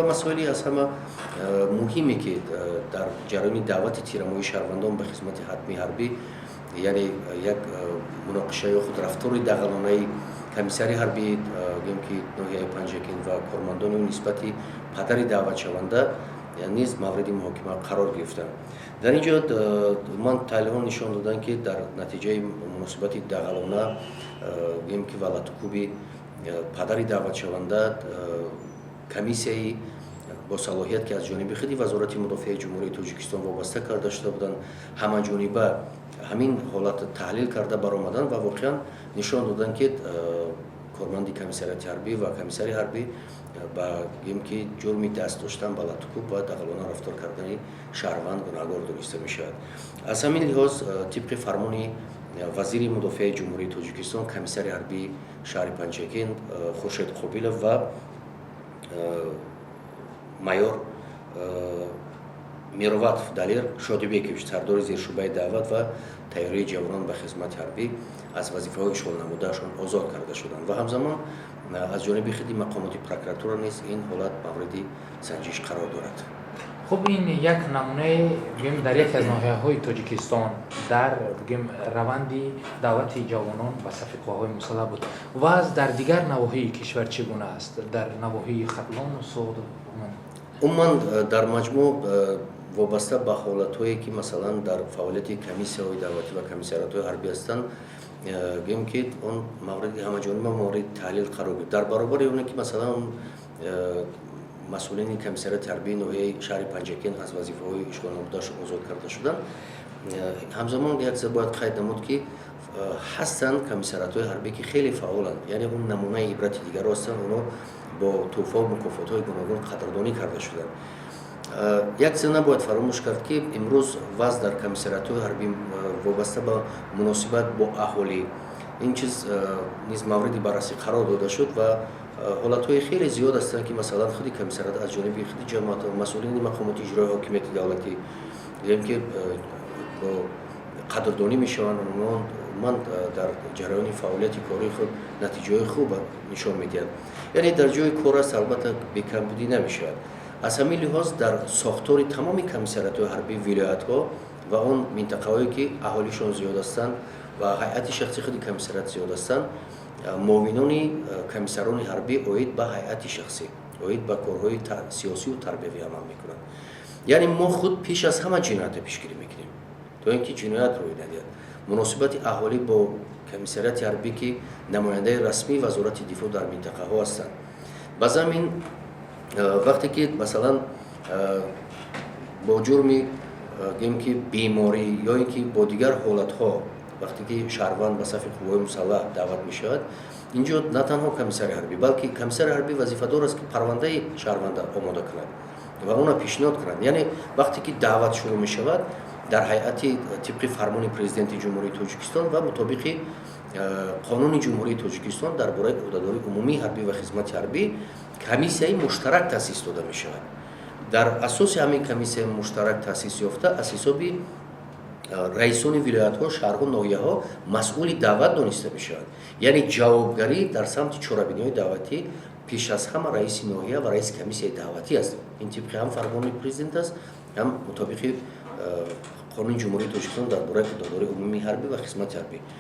Ва масоили аз ҳама муҳиме, ки дар ҷараёни даъвати тирамоҳии шаҳрвандон ба хизмати ҳатмии ҳарбӣ, яъне як муноқиша ё худ рафтори дағалонаи комиссари ҳарбӣ, гӯем ки, ноҳияи Панҷакент ва кормандони ӯ нисбати падари даъватшаванда низ мавриди муҳокима қарор гирифтанд. Дар ин ҷо ман таҳлилҳо нишон доданд, ки дар натиҷаи муносибати дағалона, гӯем ки, ва латукӯби падари даъватшаванда, комиссияи босалоҳият, ки аз ҷониби худи Вазорати мудофиаи Ҷумҳурии Тоҷикистон вобаста карда шуда буданд, ҳамаҷониба ҳамин ҳолатро таҳлил карда баромаданд ва воқеан нишон доданд, ки корманди комиссариати ҳарбӣ ва комиссари ҳарбӣ ба, гӯем ки, ҷурми даст доштан ба латукӯб ва дағалона рафтор кардани шаҳрванд гунаҳгор дониста мешавад. Аз ҳамин лиҳоз, тибқи фармони вазири мудофиаи Ҷумҳурии Тоҷикистон, комиссари ҳарбии шаҳри Панҷакент Хуршед Қобилов ва майор Мироватов Далер Шодибекович, сардори зершӯъбаи даъват ва тайёрии ҷавонон ба хизмати ҳарбӣ, аз вазифаҳои ишғолнамудаашон озод карда шуданд ва ҳамзамон аз ҷониби худи мақомоти прокуратура низ ин ҳолат мавриди санҷиш қарор дорад. Хуб, ин як намунае, бигӯем, дар яке аз ноҳияҳои Тоҷикистон дар, бигӯем, раванди даъвати ҷавонон ба сафи қувваҳои мусаллаҳ буд. Вазъ дар дигар навоҳии кишвар чӣ гуна аст, дар навоҳии Хатлону Суғд? Умуман, дар маҷмӯъ, вобаста ба ҳолатҳое, ки масалан дар фаъолияти комиссияҳои даъватӣ ва комиссариатҳои ҳарбӣ ҳастанд, гӯем ки, он мавриди ҳамаҷониба мавриди таҳлил қарор гирифт. Дар баробари оне ки масалан масъулини комиссариати ҳарбии ноҳияи шаҳри Панҷакент аз вазифаҳои ишғолнамудаашон озод карда шуданд, ҳамзамон як чиз бояд қайд намуд, ки ҳастанд комиссариатҳои ҳарбӣ, ки хеле фаъоланд, яъне он намунаи ибрати дигарро ҳастанд. Онҳо бо тӯҳфаву мукофотҳои гуногун қадрдонӣ карда шуданд. Як чиз набояд фаромӯш кард, ки имрӯз вазъ дар комиссариатҳои ҳарбӣ вобаста ба муносибат бо аҳолӣ, ин чиз низ мавриди баррасӣ қарор дода шуд ва ҳолатҳои хеле зиёд ҳастанд, ки масалан худи комиссариат аз ҷониби худи ҷамоат, масъулини мақомоти иҷрои ҳокимияти давлатӣ, гӯем ки, бо қадрдонӣ мешаванд. Онҳо умуман дар ҷараёни фаъолияти кории худ натиҷаҳои хуб нишон медиҳанд, яъне дар ҷои кор аст, албатта, бекамбудӣ намешавад. Аз ҳамин лиҳоз, дар сохтори тамоми комиссариатҳои ҳарбии вилоятҳо ва он минтақаҳое, ки аҳолишон зиёд ҳастанд ва ҳайати шахси худи комиссариат зиёд ҳастанд, муовинони комиссарони ҳарбӣ оид ба ҳайати шахсӣ, оид ба корҳои сиёсию тарбиявӣ амал мекунанд. Яъне мо худ пеш аз ҳама ҷиноятро пешгирӣ мекунем, то ин ки ҷиноят рӯй надиҳад. Муносибати аҳолӣ бо комиссариати ҳарбӣ, ки намояндаи расмии Вазорати дифоъ дар минтақаҳо ҳастанд, ба замин вақте ки масалан бо ҷурми, гӯем ки, беморӣ ё ин ки бо дигар ҳолатҳо, вақте ки шаҳрванд ба сафи қувваҳои мусаллаҳ даъват мешавад, ин ҷо на танҳо комиссари ҳарбӣ, балки комиссари ҳарбӣ вазифадор аст, ки парвандаи шаҳрванда омода кунад ва онро пешниҳод кунад. Яъне вақте ки даъват шурӯъ мешавад, дар ҳайати тибқи фармони Президенти Ҷумҳурии Тоҷикистон ва мутобиқи Қонуни Ҷумҳурии Тоҷикистон дар бораи ӯҳдадории умумии ҳарбӣ ва хизмати ҳарбӣ комиссияи муштарак таъсис дода мешавад. Дар асоси ҳамин комиссияи муштарак таъсис ёфта, аз ҳисоби раисони вилоятҳо, шаҳрҳо, ноҳияҳо масъули даъват дониста мешавад. Яъне ҷавобгарӣ дар самти чорабиниҳои даъватӣ пеш аз ҳама раиси ноҳия ва раиси комиссияи даъватӣ аст. Ин тибқи ҳам фармони Президент аст, ҳам мутобиқи Қонуни Ҷумҳурии Тоҷикистон дар бораи ӯҳдадории умумии ҳарбӣ ва хизмати ҳарбӣ.